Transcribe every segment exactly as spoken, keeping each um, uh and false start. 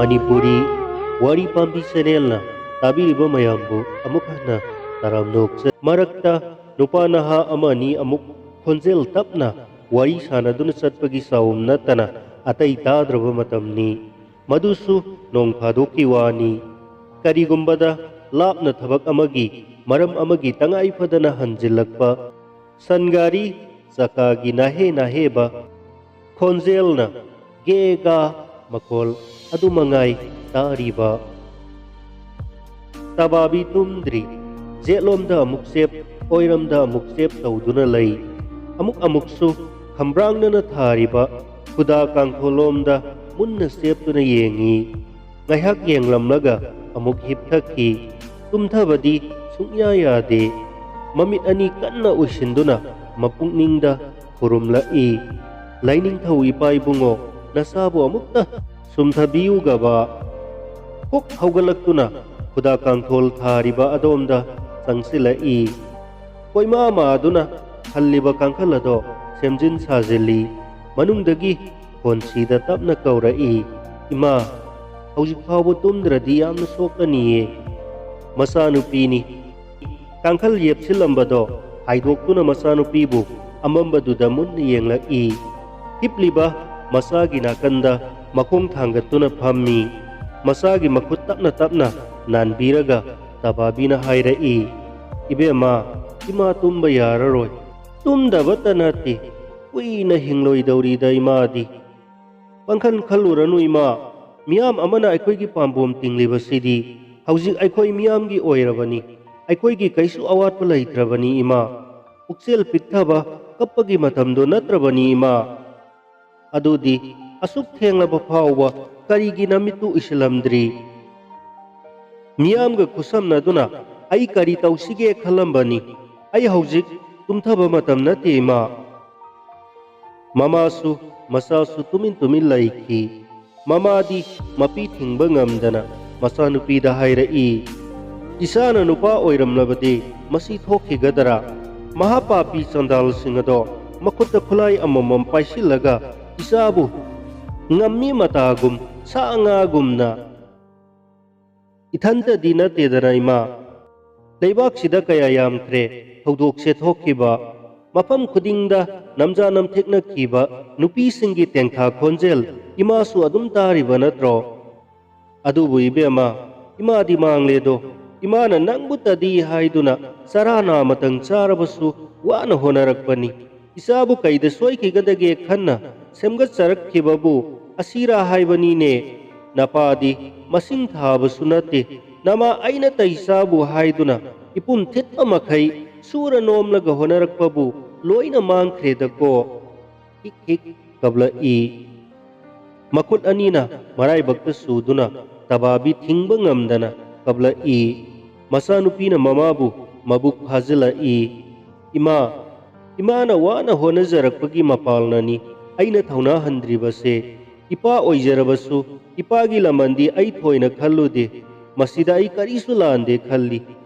ꯃꯅꯤꯄꯨꯔꯤ ꯋꯥꯔꯤ ꯄꯥꯝꯕꯤ ꯆꯦꯅꯦꯜꯅ ꯇꯥꯕꯤꯔꯤꯕ ꯃꯌꯥꯝꯕꯨ ꯑꯃꯨꯛ ꯍꯟꯅ ꯇꯔꯥꯝꯅ ꯑꯣꯛꯆ-, ꯃꯔꯛꯇ ꯅꯨꯄꯥ ꯅꯍꯥ ꯑꯃ ꯑꯅꯤ ꯑꯃꯨꯛ ꯈꯣꯟꯖꯦꯜ ꯇꯞꯅ ꯋꯥꯔꯤ ꯁꯥꯟꯅꯗꯨꯅ ꯆꯠꯄꯒꯤ ꯁꯥꯎꯝ ꯅꯠꯇꯅ ꯑꯇꯩ ꯇꯥꯗ꯭ꯔꯕ ꯃꯇꯝꯅꯤ꯫ ꯃꯗꯨꯁꯨ ꯅꯣꯡ ꯐꯥꯗꯣꯛꯀꯤ ꯋꯥꯅꯤ꯫ ꯀꯔꯤꯒꯨꯝꯕꯗ ꯂꯥꯞꯅ ꯊꯕꯛ ꯑꯃꯒꯤ ꯃꯔꯝ ꯑꯃꯒꯤ ꯇꯉꯥꯏ ꯐꯗꯅ ꯍꯟꯖꯤꯜꯂꯛꯄ, ꯁꯟꯒꯥꯔꯤ ꯆꯀꯥꯒꯤ ꯅꯥꯍꯦ ꯅꯥꯍꯦꯕ ꯈꯣꯟꯖꯦꯜꯅ ꯒꯦꯒꯥ ꯃꯈꯣꯜ ꯑꯗꯨ ꯃꯉꯥꯏ ꯇꯥꯔꯤꯕ꯫ ꯇꯕꯥꯕꯤ ꯇꯨꯝꯗ꯭ꯔꯤ꯫ ꯖꯦꯠꯂꯣꯝꯗ ꯑꯃꯨꯛ ꯆꯦꯞ, ꯑꯣꯏꯔꯣꯝꯗ ꯑꯃꯨꯛ ꯆꯦꯞ ꯇꯧꯗꯨꯅ ꯂꯩ꯫ ꯑꯃꯨꯛ ꯑꯃꯨꯛꯁꯨ ꯈꯝꯕ꯭ꯔꯥꯡꯅꯅ ꯊꯥꯔꯤꯕ ꯈꯨꯗꯥ ꯀꯥꯡꯊꯣꯜꯂꯣꯝꯗ ꯃꯨꯟꯅ ꯆꯦꯞꯇꯨꯅ ꯌꯦꯡꯉꯤ꯫ ꯉꯥꯏꯍꯥꯛ ꯌꯦꯡꯂꯝꯂꯒ ꯑꯃꯨꯛ ꯍꯤꯞꯊꯈꯤ꯫ ꯇꯨꯝꯊꯕꯗꯤ ꯁꯨꯡꯌꯥ ꯌꯥꯗꯦ꯫ ꯃꯃꯤꯠ ꯑꯅꯤ ꯀꯟꯅ ꯎꯏꯁꯤꯟꯗꯨꯅ ꯃꯄꯨꯛꯅꯤꯡꯗ ꯈꯨꯔꯨꯝꯂꯛꯏ꯫ "ꯂꯥꯏꯅꯤꯡꯊꯧ ꯏꯄꯥ ꯏꯕꯨꯡꯉꯣ, ꯅꯁꯥꯕꯨ ꯑꯃꯨꯛꯇ ꯁꯨꯝꯊꯕꯤꯌꯨꯒꯕ"꯫ ꯀꯣꯛ ꯍꯧꯒꯠꯂꯛꯇꯨꯅ ꯈꯨꯗꯥ ꯀꯥꯡꯊꯣꯜ ꯊꯥꯔꯤꯕ ꯑꯗꯣꯝꯗ ꯆꯪꯁꯤꯜꯂꯛꯏ꯫ ꯀꯣꯏꯃꯥ ꯃꯥꯗꯨꯅ ꯈꯜꯂꯤꯕ ꯀꯥꯡꯈꯜ ꯑꯗꯣ ꯁꯦꯝꯖꯤꯟ ꯁꯥꯖꯤꯜꯂꯤ꯫ ꯃꯅꯨꯡꯗꯒꯤ ꯈꯣꯟꯁꯤꯗ ꯇꯞꯅ ꯀꯧꯔꯛꯏ, "ꯏꯃꯥ, ꯍꯧꯖꯤꯛ ꯐꯥꯎꯕ ꯇꯨꯝꯗ꯭ꯔꯗꯤ ꯌꯥꯝꯅ ꯁꯣꯛꯀꯅꯤꯌꯦ"꯫ ꯃꯆꯥꯅꯨꯄꯤꯅꯤ꯫ ꯀꯥꯡꯈꯜ ꯌꯦꯞꯁꯤꯜꯂꯝꯕꯗꯣ ꯍꯥꯏꯗꯣꯛꯇꯨꯅ ꯃꯆꯥꯅꯨꯄꯤꯕꯨ ꯑꯃꯝꯕꯗꯨꯗ ꯃꯨꯟꯅ ꯌꯦꯡꯂꯛꯏ꯫ ꯍꯤꯞꯂꯤꯕ ꯃꯆꯥꯒꯤ ꯅꯥꯀꯟꯗ ꯃꯈꯣꯡ ꯊꯥꯡꯒꯠꯇꯨꯅ ꯐꯝꯃꯤ꯫ ꯃꯆꯥꯒꯤ ꯃꯈꯨꯠ ꯇꯞꯅ ꯇꯞꯅ ꯅꯥꯟꯕꯤꯔꯒ ꯇꯕꯥꯕꯤꯅ ꯍꯥꯏꯔꯛꯏ, "ꯏꯕꯦꯝꯃ, ꯏꯃꯥ ꯇꯨꯝꯕ ꯌꯥꯔꯔꯣꯏ꯫ ꯇꯨꯝꯗꯕꯇ ꯅꯠꯇꯦ, ꯀꯨꯏꯅ ꯍꯤꯡꯂꯣꯏꯗꯧꯔꯤꯗ ꯏꯃꯥꯗꯤ"꯫ "ꯄꯪꯈꯟ ꯈꯜꯂꯨꯔꯅꯨ ꯏꯃꯥ, ꯃꯤꯌꯥꯝ ꯑꯃꯅ ꯑꯩꯈꯣꯏꯒꯤ ꯄꯥꯝꯕꯣꯝ ꯇꯤꯡꯂꯤꯕꯁꯤꯗꯤ ꯍꯧꯖꯤꯛ ꯑꯩꯈꯣꯏ ꯃꯤꯌꯥꯝꯒꯤ ꯑꯣꯏꯔꯕꯅꯤ꯫ ꯑꯩꯈꯣꯏꯒꯤ ꯀꯩꯁꯨ ꯑꯋꯥꯠꯄ ꯂꯩꯇ꯭ꯔꯕꯅꯤ ꯏꯃꯥ꯫ ꯄꯨꯛꯆꯦꯜ ꯄꯤꯛꯊꯕ, ꯀꯞꯄꯒꯤ ꯃꯇꯝꯗꯣ ꯅꯠꯇ꯭ꯔꯕꯅꯤ ꯏꯃꯥ꯫ ꯑꯗꯨꯗꯤ ꯑꯁꯨꯛ ꯊꯦꯡꯂꯕ ꯐꯥꯎꯕ ꯀꯔꯤꯒꯤ ꯅꯃꯤꯠꯇꯨ ꯎꯏꯁꯤꯜꯂꯝꯗ꯭ꯔꯤ? ꯃꯤꯌꯥꯝꯒ ꯈꯨꯠꯁꯝꯅꯗꯨꯅ ꯑꯩ ꯀꯔꯤ ꯇꯧꯁꯤꯒꯦ ꯈꯜꯂꯝꯕꯅꯤ꯫ ꯑꯩ ꯍꯧꯖꯤꯛ ꯇꯨꯝꯊꯕ ꯃꯇꯝ ꯅꯠꯇꯦ ꯏꯃꯥ"꯫ ꯃꯃꯥꯁꯨ ꯃꯆꯥꯁꯨ ꯇꯨꯃꯤꯟ ꯇꯨꯃꯤꯟ ꯂꯩꯈꯤ꯫ ꯃꯃꯥꯗꯤ ꯃꯄꯤ ꯊꯤꯡꯕ ꯉꯝꯗꯅ ꯃꯆꯥꯅꯨꯄꯤꯗ ꯍꯥꯏꯔꯛꯏ, "ꯏꯆꯥꯅ ꯅꯨꯄꯥ ꯑꯣꯏꯔꯝꯂꯕꯗꯤ ꯃꯁꯤ ꯊꯣꯛꯈꯤꯒꯗꯔꯥ? ꯃꯍꯥꯄꯥꯄꯤ ꯆꯥꯟꯗꯥꯜꯁꯤꯡ ꯑꯗꯣ ꯃꯈꯨꯠꯇ ꯈꯨꯠꯂꯥꯏ ꯑꯃꯃꯝ ꯄꯥꯏꯁꯤꯜꯂꯒ ꯏꯆꯥꯕꯨ ꯉꯝꯃꯤ ꯃꯇꯥꯒꯨꯝ ꯁꯥ ꯉꯥꯒꯨꯝꯅ꯫ "ꯏꯊꯟꯇꯗꯤ ꯅꯠꯇꯦꯗꯅ, ꯏꯃꯥ꯫ ꯂꯩꯕꯥꯛꯁꯤꯗ ꯀꯌꯥ ꯌꯥꯝꯈ꯭ꯔꯦ ꯊꯧꯗꯣꯛꯁꯦ ꯊꯣꯛꯈꯤꯕ꯫ ꯃꯐꯝ ꯈꯨꯗꯤꯡꯗ ꯅꯝꯖꯥ ꯅꯝꯊꯦꯛꯅꯈꯤꯕ ꯅꯨꯄꯤꯁꯤꯡꯒꯤ ꯇꯦꯡꯊꯥ ꯈꯣꯟꯖꯦꯜ ꯏꯃꯥꯁꯨ ꯑꯗꯨꯝ ꯇꯥꯔꯤꯕ ꯅꯠꯇ꯭ꯔꯣ? ꯑꯗꯨꯕꯨ ꯏꯕꯦꯝꯃ, ꯏꯃꯥꯗꯤ ꯃꯥꯡꯂꯦꯗꯣ꯫ ꯏꯃꯥꯅ ꯅꯪꯕꯨꯇꯗꯤ ꯍꯥꯏꯗꯨꯅ ꯆꯔꯥ ꯅꯥꯃꯇꯪ ꯆꯥꯔꯕꯁꯨ ꯋꯥꯅ ꯍꯣꯠꯅꯔꯛꯄꯅꯤ꯫ ꯏꯆꯥꯕꯨ ꯀꯩꯗ ꯁꯣꯏꯈꯤꯒꯗꯒꯦ ꯈꯟꯅ ꯁꯦꯝꯒꯠꯆꯔꯛꯈꯤꯕꯕꯨ ꯑꯁꯤꯔꯥ ꯍꯥꯏꯕꯅꯤꯅꯦ꯫ ꯅꯄꯥꯗꯤ ꯃꯁꯤꯡ ꯊꯥꯕꯁꯨ ꯅꯠꯇꯦ꯫ ꯅꯃꯥ ꯑꯩꯅꯇ ꯏꯆꯥꯕꯨ ꯍꯥꯏꯗꯨꯅ ꯏꯄꯨꯝ ꯊꯤꯠꯄ ꯃꯈꯩ ꯁꯨꯔ ꯅꯣꯝꯂꯒ ꯍꯣꯠꯅꯔꯛꯄꯕꯨ ꯂꯣꯏꯅ ꯃꯥꯡꯈ꯭ꯔꯦꯗꯀꯣ꯫" ꯍꯤꯛ ꯍꯤꯛ ꯀꯞꯂꯛꯏ꯫ ꯃꯈꯨꯠ ꯑꯅꯤꯅ ꯃꯔꯥꯏꯕꯛꯇ ꯁꯨꯗꯨꯅ ꯇꯕꯥꯕꯤ ꯊꯤꯡꯕ ꯉꯝꯗꯅ ꯀꯞꯂꯛꯏ꯫ ꯃꯆꯥꯅꯨꯄꯤꯅ ꯃꯃꯥꯕꯨ ꯃꯕꯨꯛ ꯐꯥꯖꯤꯜꯂꯛꯏ꯫ "ꯏꯃꯥ, ꯏꯃꯥꯅ ꯋꯥꯅ ꯍꯣꯠꯅꯖꯔꯛꯄꯒꯤ ꯃꯄꯥꯜꯅꯅꯤ ꯑꯩꯅ ꯊꯧꯅꯥ ꯍꯟꯗ꯭ꯔꯤꯕꯁꯦ꯫ ꯏꯄꯥ ꯑꯣꯏꯖꯔꯕꯁꯨ ꯏꯄꯥꯒꯤ ꯂꯃꯟꯗꯤ ꯑꯩ ꯊꯣꯏꯅ ꯈꯜꯂꯨꯗꯦ꯫ ꯃꯁꯤꯗ ꯑꯩ ꯀꯔꯤꯁꯨ ꯂꯥꯟꯗꯦ ꯈꯜꯂꯤ꯫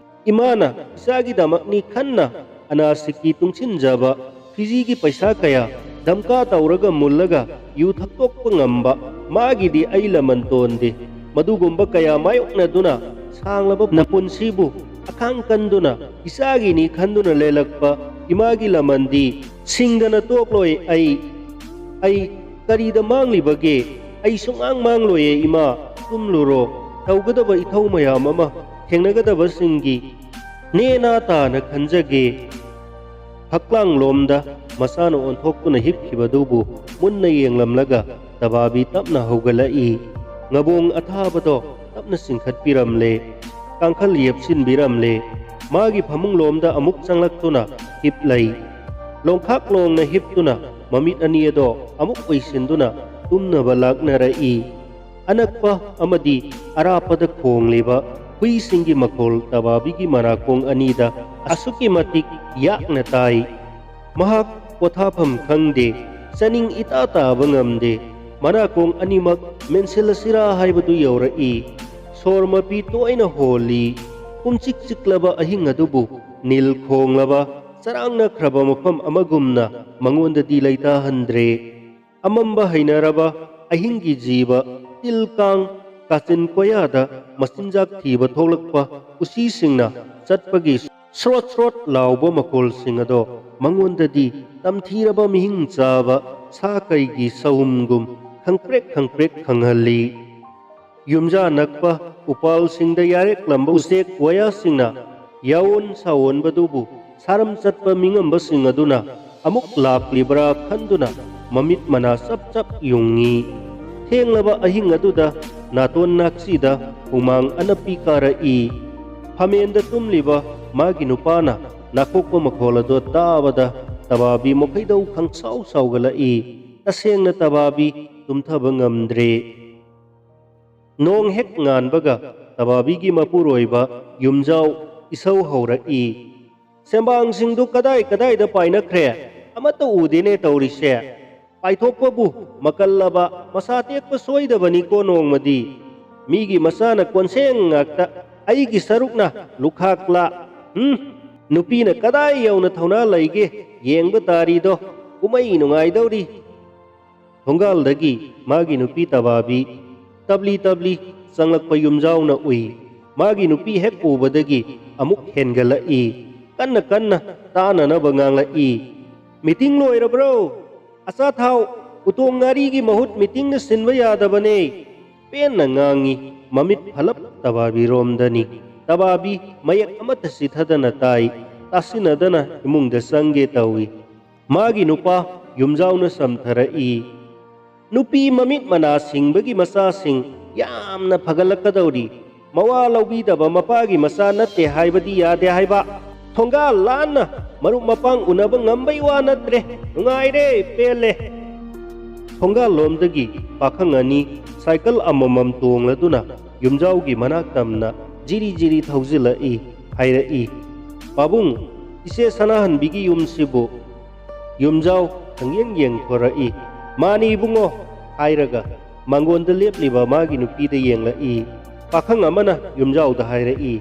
ꯏꯃꯥꯅ ꯏꯆꯥꯒꯤꯗꯃꯛꯅꯤ ꯈꯟꯅ ꯑꯅꯥꯁꯤꯛꯀꯤ ꯇꯨꯡꯁꯤꯟꯖꯕ ꯐꯤꯖꯤꯒꯤ ꯄꯩꯁꯥ ꯀꯌꯥ ꯙꯝꯀꯥ ꯇꯧꯔꯒ ꯃꯨꯜꯂꯒ ꯌꯨ ꯊꯛꯇꯣꯛꯄ ꯉꯝꯕ ꯃꯥꯒꯤꯗꯤ ꯑꯩ ꯂꯃꯟ ꯇꯣꯟꯗꯦ꯫ ꯃꯗꯨꯒꯨꯝꯕ ꯀꯌꯥ ꯃꯥꯌꯣꯛꯅꯗꯨꯅ ꯁꯥꯡꯂꯕ ꯅꯄꯨꯟꯁꯤꯕꯨ ꯑꯈꯥꯡ ꯀꯟꯗꯨꯅ ꯏꯆꯥꯒꯤꯅꯤ ꯈꯟꯗꯨꯅ ꯂꯦꯜꯂꯛꯄ ꯏꯃꯥꯒꯤ ꯂꯃꯟꯗꯤ ꯁꯤꯡꯗꯅ ꯇꯣꯛꯂꯣꯏ ꯑꯩ꯫ ꯑꯩ ꯀꯔꯤꯗ ꯃꯥꯡꯂꯤꯕꯒꯦ? ꯑꯩ ꯁꯨꯡꯃꯥꯡ ꯃꯥꯡꯂꯣꯏꯌꯦ ꯏꯃꯥ꯫ ꯇꯨꯝꯂꯨꯔꯣ꯫ ꯇꯧꯒꯗꯕ ꯏꯊꯧ ꯃꯌꯥꯝ ꯑꯃ ꯊꯦꯡꯅꯒꯗꯕꯁꯤꯡꯒꯤ ꯅꯦꯅꯥ ꯇꯥꯅ ꯈꯟꯖꯒꯦ꯫" ꯐꯛꯂꯥꯡꯂꯣꯝꯗ ꯃꯆꯥꯅ ꯑꯣꯟꯊꯣꯛꯇꯨꯅ ꯍꯤꯞꯈꯤꯕꯗꯨꯕꯨ ꯃꯨꯟꯅ ꯌꯦꯡꯂꯝꯂꯒ ꯇꯕꯥꯕꯤ ꯇꯞꯅ ꯍꯧꯒꯠꯂꯛꯏ꯫ ꯉꯕꯣꯡ ꯑꯊꯥꯕꯗꯣ ꯇꯞꯅ ꯆꯤꯡꯈꯠꯄꯤꯔꯝꯂꯦ꯫ ꯀꯥꯡꯈꯜ ꯌꯦꯞꯁꯤꯟꯕꯤꯔꯝꯂꯦ꯫ ꯃꯥꯒꯤ ꯐꯃꯨꯡꯂꯣꯝꯗ ꯑꯃꯨꯛ ꯆꯪꯂꯛꯇꯨꯅ ꯍꯤꯞꯂꯩ꯫ ꯂꯣꯡꯈꯥꯛ ꯂꯣꯡꯅ ꯍꯤꯞꯇꯨꯅ ꯃꯃꯤꯠ ꯑꯅꯤ ꯑꯗꯣ ꯑꯃꯨꯛ ꯎꯏꯁꯤꯟꯗꯨꯅ ꯇꯨꯝꯅꯕ ꯂꯥꯛꯅꯔꯛꯏ꯫ ꯑꯅꯛꯄ ꯑꯃꯗꯤ ꯑꯔꯥꯞꯄꯗ ꯈꯣꯡꯂꯤꯕ ꯍꯨꯏꯁꯤꯡꯒꯤ ꯃꯈꯣꯜ ꯇꯕꯥꯕꯤꯒꯤ ꯃꯅꯥꯀꯣꯡ ꯑꯅꯤꯗ ꯑꯁꯨꯛꯀꯤ ꯃꯇꯤꯛ ꯌꯥꯛꯅ ꯇꯥꯏ꯫ ꯃꯍꯥꯛ ꯄꯣꯊꯥꯐꯝ ꯈꯪꯗꯦ, ꯆꯥꯅꯤꯡ ꯏꯇꯥ ꯇꯥꯕ ꯉꯝꯗꯦ꯫ ꯃꯅꯥꯀꯣꯡ ꯑꯅꯤꯃꯛ ꯃꯦꯟꯁꯤꯜꯂꯁꯤꯔꯥ ꯍꯥꯏꯕꯗꯨ ꯌꯧꯔꯛꯏ꯫ ꯁꯣꯔ ꯃꯄꯤ ꯇꯣꯏꯅ ꯍꯣꯜꯂꯤ꯫ ꯄꯨꯝꯆꯤꯛ ꯆꯤꯛꯂꯕ ꯑꯍꯤꯡ ꯑꯗꯨꯕꯨ ꯅꯤꯜ ꯈꯣꯡꯂꯕ ꯆꯔꯥꯡꯅꯈ꯭ꯔꯕ ꯃꯐꯝ ꯑꯃꯒꯨꯝꯅ ꯃꯉꯣꯟꯗꯗꯤ ꯂꯩꯇꯥꯍꯟꯗ꯭ꯔꯦ꯫ ꯑꯃꯝꯕ ꯍꯩꯅꯔꯕ ꯑꯍꯤꯡꯒꯤ ꯖꯤꯕ ꯇꯤꯜ ꯀꯥꯡ, ꯀꯥꯆꯤꯟ ꯀꯣꯌꯥꯗ ꯃꯆꯤꯟꯖꯥꯛ ꯊꯤꯕ ꯊꯣꯛꯂꯛꯄ ꯎꯆꯤꯁꯤꯡꯅ ꯆꯠꯄꯒꯤ ꯁ꯭ꯔꯣꯠ ꯁ꯭ꯔꯣꯠ ꯂꯥꯎꯕ ꯃꯈꯣꯜꯁꯤꯡ ꯑꯗꯣ ꯃꯉꯣꯟꯗꯗꯤ ꯇꯝꯊꯤꯔꯕ ꯃꯤꯍꯤꯡ ꯆꯥꯕ ꯁꯥ ꯀꯩꯒꯤ ꯁꯍꯨꯝꯒꯨꯝ ꯈꯪꯄ꯭ꯔꯦꯛ ꯈꯪꯄ꯭ꯔꯦꯛ ꯈꯪꯍꯜꯂꯤ꯫ ꯌꯨꯝꯖꯥ ꯅꯛꯄ ꯎꯄꯥꯜꯁꯤꯡꯗ ꯌꯥꯔꯦꯛꯂꯝꯕ ꯎꯆꯦꯛ ꯋꯥꯌꯥꯁꯤꯡꯅ ꯌꯥꯑꯣꯟ ꯁꯥꯑꯣꯟꯕꯗꯨꯕꯨ ꯁꯥꯔꯝ ꯆꯠꯄ ꯃꯤꯉꯝꯕꯁꯤꯡ ꯑꯗꯨꯅ ꯑꯃꯨꯛ ꯂꯥꯛꯂꯤꯕ꯭ꯔꯥ ꯈꯟꯗꯨꯅ ꯃꯃꯤꯠ ꯃꯅꯥ ꯆꯞ ꯆꯞ ꯌꯨꯡꯉꯤ꯫ ꯊꯦꯡꯂꯕ ꯑꯍꯤꯡ ꯑꯗꯨꯗ ꯅꯥꯇꯣꯟ ꯅꯥꯛꯁꯤꯗ ꯍꯨꯃꯥꯡ ꯑꯅꯞꯄꯤ ꯀꯥꯔꯛꯏ꯫ ꯐꯃꯦꯟꯗ ꯇꯨꯝꯂꯤꯕ ꯃꯥꯒꯤ ꯅꯨꯄꯥꯅ ꯅꯥꯀꯣꯛꯄ ꯃꯈꯣꯜ ꯑꯗꯨ ꯇꯥꯕꯗ ꯇꯕꯥꯕꯤ ꯃꯈꯩꯗꯧ ꯈꯪꯁꯥꯎ ꯁꯥꯎꯒꯠꯂꯛꯏ꯫ ꯇꯁꯦꯡꯅ ꯇꯕꯥꯕꯤ ꯇꯨꯝꯊꯕ ꯉꯝꯗ꯭ꯔꯦ꯫ ꯅꯣꯡ ꯍꯦꯛ ꯉꯥꯟꯕꯒ ꯇꯕꯥꯕꯤꯒꯤ ꯃꯄꯨꯔꯣꯏꯕ ꯌꯨꯝꯖꯥꯎ ꯏꯁꯧ ꯍꯧꯔꯛꯏ꯫ "ꯁꯦꯝꯕꯥꯡꯁꯤꯡꯗꯨ ꯀꯗꯥꯏ ꯀꯗꯥꯏꯗ ꯄꯥꯏꯅꯈ꯭ꯔꯦ? ꯑꯃꯠꯇ ꯎꯗꯦꯅꯦ ꯇꯧꯔꯤꯁꯦ꯫ ꯄꯥꯏꯊꯣꯛꯄꯕꯨ ꯃꯀꯜꯂꯕ ꯃꯁꯥ ꯇꯦꯛꯄ ꯁꯣꯏꯗꯕꯅꯤꯀꯣ ꯅꯣꯡꯃꯗꯤ꯫ ꯃꯤꯒꯤ ꯃꯆꯥꯅ ꯀꯣꯟꯁꯦꯡ ꯉꯥꯛꯇ, ꯑꯩꯒꯤ ꯁꯔꯨꯛꯅ ꯂꯨꯈꯥꯛꯂꯥ? ꯎꯝ, ꯅꯨꯄꯤꯅ ꯀꯗꯥꯏ ꯌꯧꯅ ꯊꯧꯅꯥ ꯂꯩꯒꯦ ꯌꯦꯡꯕ ꯇꯥꯔꯤꯗꯣ, ꯀꯨꯝꯍꯩ ꯅꯨꯡꯉꯥꯏꯗꯧꯔꯤ꯫" ꯊꯣꯡꯒꯥꯜꯗꯒꯤ ꯃꯥꯒꯤ ꯅꯨꯄꯤ ꯇꯕꯥꯕꯤ ꯇꯞꯂꯤ ꯇꯞꯂꯤ ꯆꯪꯂꯛꯄ ꯌꯨꯝꯖꯥꯎꯅ ꯎꯏ꯫ ꯃꯥꯒꯤ ꯅꯨꯄꯤ ꯍꯦꯛ ꯎꯕꯗꯒꯤ ꯑꯃꯨꯛ ꯍꯦꯟꯒꯠꯂꯛꯏ꯫ ꯀꯟꯅ ꯀꯟꯅ ꯇꯥꯅꯅꯕ ꯉꯥꯡꯂꯛꯏ꯫ "ꯃꯤꯇꯤꯡ ꯂꯣꯏꯔꯕ꯭ꯔꯣ? ꯑꯆꯥꯊꯥꯎ, ꯎꯇꯣꯡ ꯉꯥꯔꯤꯒꯤ ꯃꯍꯨꯠ ꯃꯤꯇꯤꯡꯅ ꯁꯤꯟꯕ ꯌꯥꯗꯕꯅꯦ꯫" ꯄꯦꯟꯅ ꯉꯥꯡꯉꯤ꯫ ꯃꯃꯤꯠ ꯐꯂꯞ ꯇꯕꯥꯕꯤꯔꯣꯝꯗꯅꯤ꯫ ꯇꯕꯥꯕꯤ ꯃꯌꯦꯛ ꯑꯃꯠꯇ ꯆꯤꯊꯗꯅ ꯇꯥꯏ꯫ ꯇꯥꯁꯤꯟꯅꯗꯅ ꯏꯃꯨꯡꯗ ꯆꯪꯒꯦ ꯇꯧꯏ꯫ ꯃꯥꯒꯤ ꯅꯨꯄꯥ ꯌꯨꯝꯖꯥꯎꯅ ꯁꯝꯊꯔꯛꯏ꯫ "ꯅꯨꯄꯤ ꯃꯃꯤꯠ ꯃꯅꯥ ꯁꯤꯡꯕꯒꯤ ꯃꯆꯥꯁꯤꯡ ꯌꯥꯝꯅ ꯐꯒꯠꯂꯛꯀꯗꯧꯔꯤ꯫ ꯃꯋꯥ ꯂꯧꯕꯤꯗꯕ ꯃꯄꯥꯒꯤ ꯃꯆꯥ ꯅꯠꯇꯦ ꯍꯥꯏꯕꯗꯤ ꯌꯥꯗꯦ ꯍꯥꯏꯕ꯫ ꯊꯣꯡꯒꯥꯜ ꯂꯥꯟꯅ ꯃꯔꯨꯞ ꯃꯄꯥꯡ ꯎꯅꯕ ꯉꯝꯕꯩ ꯋꯥ ꯅꯠꯇ꯭ꯔꯦ꯫ ꯅꯨꯡꯉꯥꯏꯔꯦ, ꯄꯦꯜꯂꯦ꯫" ꯊꯣꯡꯒꯥꯜꯂꯣꯝꯗꯒꯤ ꯄꯥꯈꯪ ꯑꯅꯤ ꯁꯥꯏꯀꯜ ꯑꯃꯃꯝ ꯇꯣꯡꯂꯗꯨꯅ ꯌꯨꯝꯖꯥꯎꯒꯤ ꯃꯅꯥꯛ ꯇꯝꯅ ꯖꯤꯔꯤ ꯖꯤꯔꯤ ꯊꯧꯖꯤꯜꯂꯛꯏ꯫ ꯍꯥꯏꯔꯛꯏ, "ꯄꯥꯕꯨꯡ, ꯏꯆꯦ ꯁꯅꯥꯍꯟꯕꯤꯒꯤ ꯌꯨꯝꯁꯤꯕꯨ?" ꯌꯨꯝꯖꯥꯎ ꯈꯪꯌꯦꯡ ꯌꯦꯡꯊꯣꯔꯛꯏ꯫ "ꯃꯥꯅꯤ ꯏꯕꯨꯡꯉꯣ," ꯍꯥꯏꯔꯒ ꯃꯥꯡꯒꯣꯟꯗ ꯂꯦꯞꯂꯤꯕ ꯃꯥꯒꯤ ꯅꯨꯄꯤꯗ ꯌꯦꯡꯂꯛꯏ꯫ ꯄꯥꯈꯪ ꯑꯃꯅ ꯌꯨꯝꯖꯥꯎꯗ ꯍꯥꯏꯔꯛꯏ,